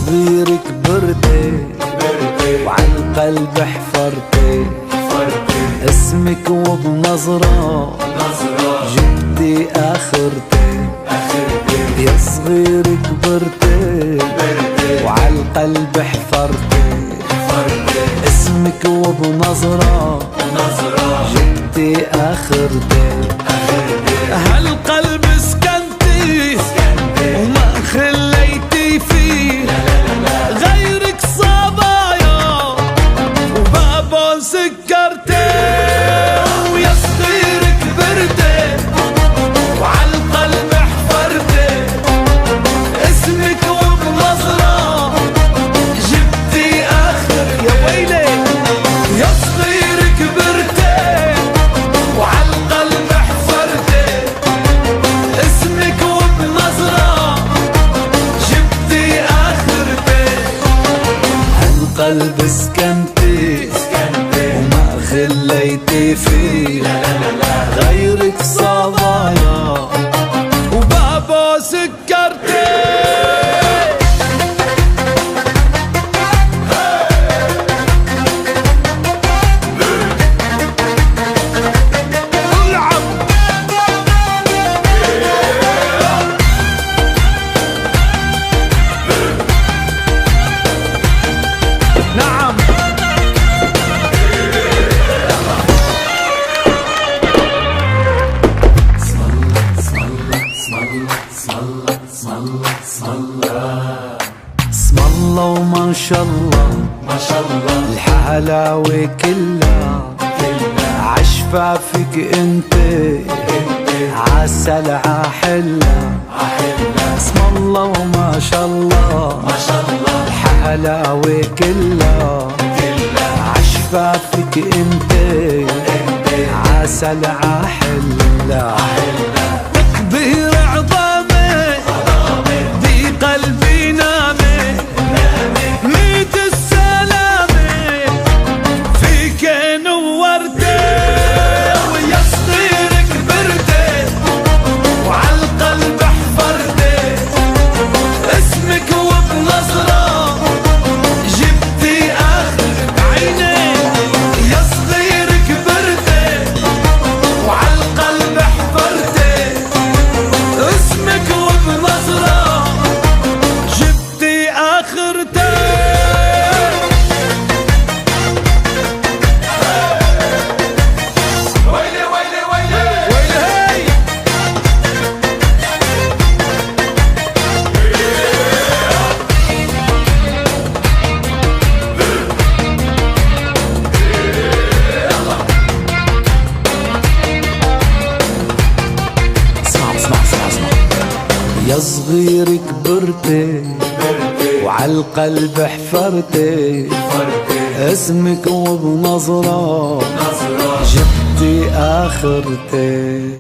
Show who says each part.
Speaker 1: صغير كبرتي وعالقلب حفرتي اسمك وبنظرة جبتي آخرتي. يا صغير كبرتي وعالقلب حفرتي اسمك وبنظرة جبتي آخرتي.
Speaker 2: هالقلب سكنتي وما خليتي فيه غيرك صبايا وبابا سكرتي. ويا صغير كبرتي وعالقلب حفرتي اسمك وبنظرة جبتي آخر. يا ويلي يا صغير كبرتي وعالقلب حفرتي اسمك وبنظرة جبتي آخرتي.
Speaker 1: هالقلب سكنتي وما خليتي فيه غيرك صبايا
Speaker 2: وبابا سكرتي. العب نعم.
Speaker 1: اسم الله وما شاء الله
Speaker 3: ما شاء الله
Speaker 1: الحلاوة كلها عشفافك انت عسل عحلة. اسم الله وما شاء الله
Speaker 3: ما شاء الله
Speaker 1: الحلاوة كلها عشفافك انت عسل عحلة.
Speaker 2: تكبير عظامي بقلبي نامي ميت السلامة فيك نورتي. ويا صغير كبرتي وعالقلب حفرتي اسمك وبنظرة جبتي آخر عيني. يا صغير كبرتي وعالقلب حفرتي اسمك وبنظرة جبتي آخرتي.
Speaker 3: ويلي ويلي ويلي
Speaker 2: ويلي هي
Speaker 1: اسمع اسمع اسمع اسمع. يا صغير كبرتي وعالقلب حفرتي اسمك وبنظرة جبتي آخرتي.